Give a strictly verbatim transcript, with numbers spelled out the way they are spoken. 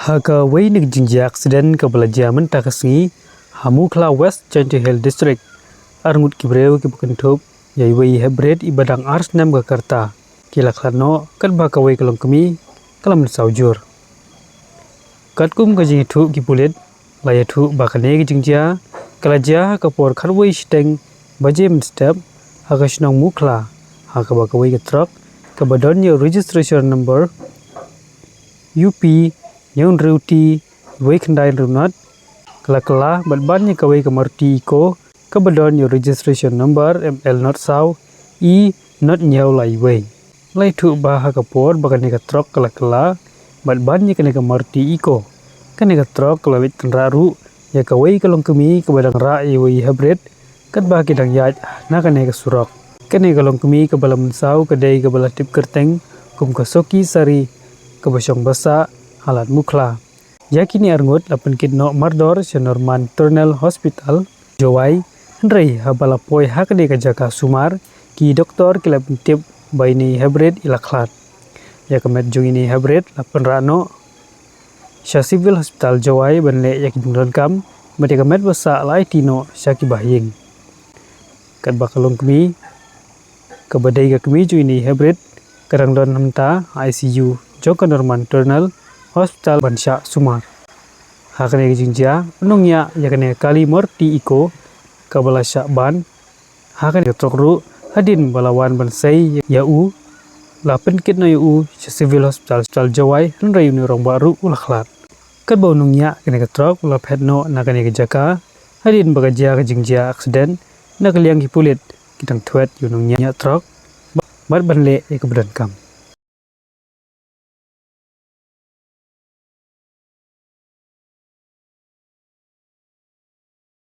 Ha kawei na ki jingjia aksiden kaba la jia mynta ka sngi ha Mukhla, West Jaintia Hills District, arngut ki briew kiba kynthup ïa iwei i hepbret iba dang ar snem ka rta ki la khlad noh, katba kawei ka longkmie ka la mynsaw jur. Katkum ka jingïathuh ki pulit, la ïathuh ba kane ka jingjia ka la jia ha ka por khatwei shiteng baje mynstep ha ka shnong Mukhla, ha kaba kawei ka trok kaba don ïa u registration number U P hynñiew hynriew T wei khyndai hynriew nod ka la kylla bad ban ïa kawei ka Maruti Eeco kaba don ïa u registration number M L nod saw E nod hynñiew lai wei. La ïathuh ba ha ka por ba kane ka trok ka la kylla bad ban ïa kane ka Maruti Eeco, kane ka trok ka la leit tynrah ruh ïa kawei ka longkmie kaba dang rah ïa iwei i hepbret, katba ki dang ïaid na kane ka surok. Kane ka longkmie kaba la mynsaw ka dei kaba la tip kyrteng kum ka Soki Sari, kaba shong ba sah ha Lad Mukhla. Ïa kine arngut la pynkit noh mardor sha Norman Tunnel Hospital, Jowai, hynrei haba la poi ha kane ka jaka sumar, ki doktor ki la pyntip ba ine i hepbret i la khlad. Ïa ka met jong ine i hepbret la pynrah noh sha Civil Hospital Jowai ban leh ïa ki jingdonkam, bad ïa ka met ba sah la aiti noh sha ki bahaïing. Katba ka longkmie, kaba dei ka kmie jong ine i hepbret, ka dang don hangta ha I C U jong ka Norman Tunnel Hospital ban shah sumar. Ha kane ka jingjia, u nongñiah ïa kane ka kali Maruti Eeco kaba la shah ban ha kane ka trok ruh, hadien ba la wan ban sei ïa u, la pynkit noh ïa u sha Civil Hospital, Hospital Jowai, hynrei une u rangbah ruh u la khlad. Katba u nongñiah kane ka trok u la phet noh na kane ka jaka, hadien ba ka jia ka jingjia aksiden, na ka liang ki pulit ki dang thwet ïa u nongñiah trok bad ban leh ïa kaba donkam.